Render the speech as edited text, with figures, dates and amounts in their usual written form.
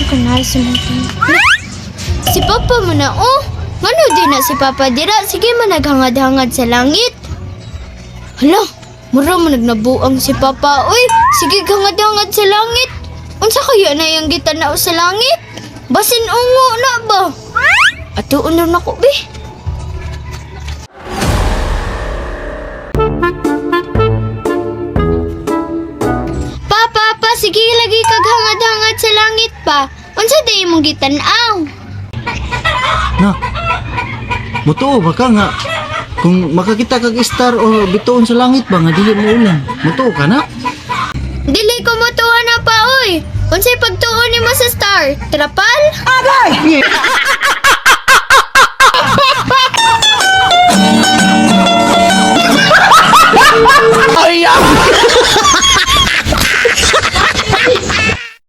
Kunay sumutan. Si Papa mo na, oh. Ngano di na si Papa dira? Sige man naghangad-hangad sa langit. Hala, mura man nagnabuang si Papa. Uy, sige hangad-hangad sa langit. Unsa kaya na yang gitanaw sa langit? Basin ungo na ba? Atuon na nako, be. Pa, pa, sige lagi kag hangad-hangad sa langit pa. Unsa day imong gitan-aw? Na. Mutuo ba ka nga kung makakita kag star o bituon sa langit ba nga dili mo ulan? Mutuo ka na? Dili ko motuo na pa, oy. Unsay pagtuo nimo sa star? Trapal?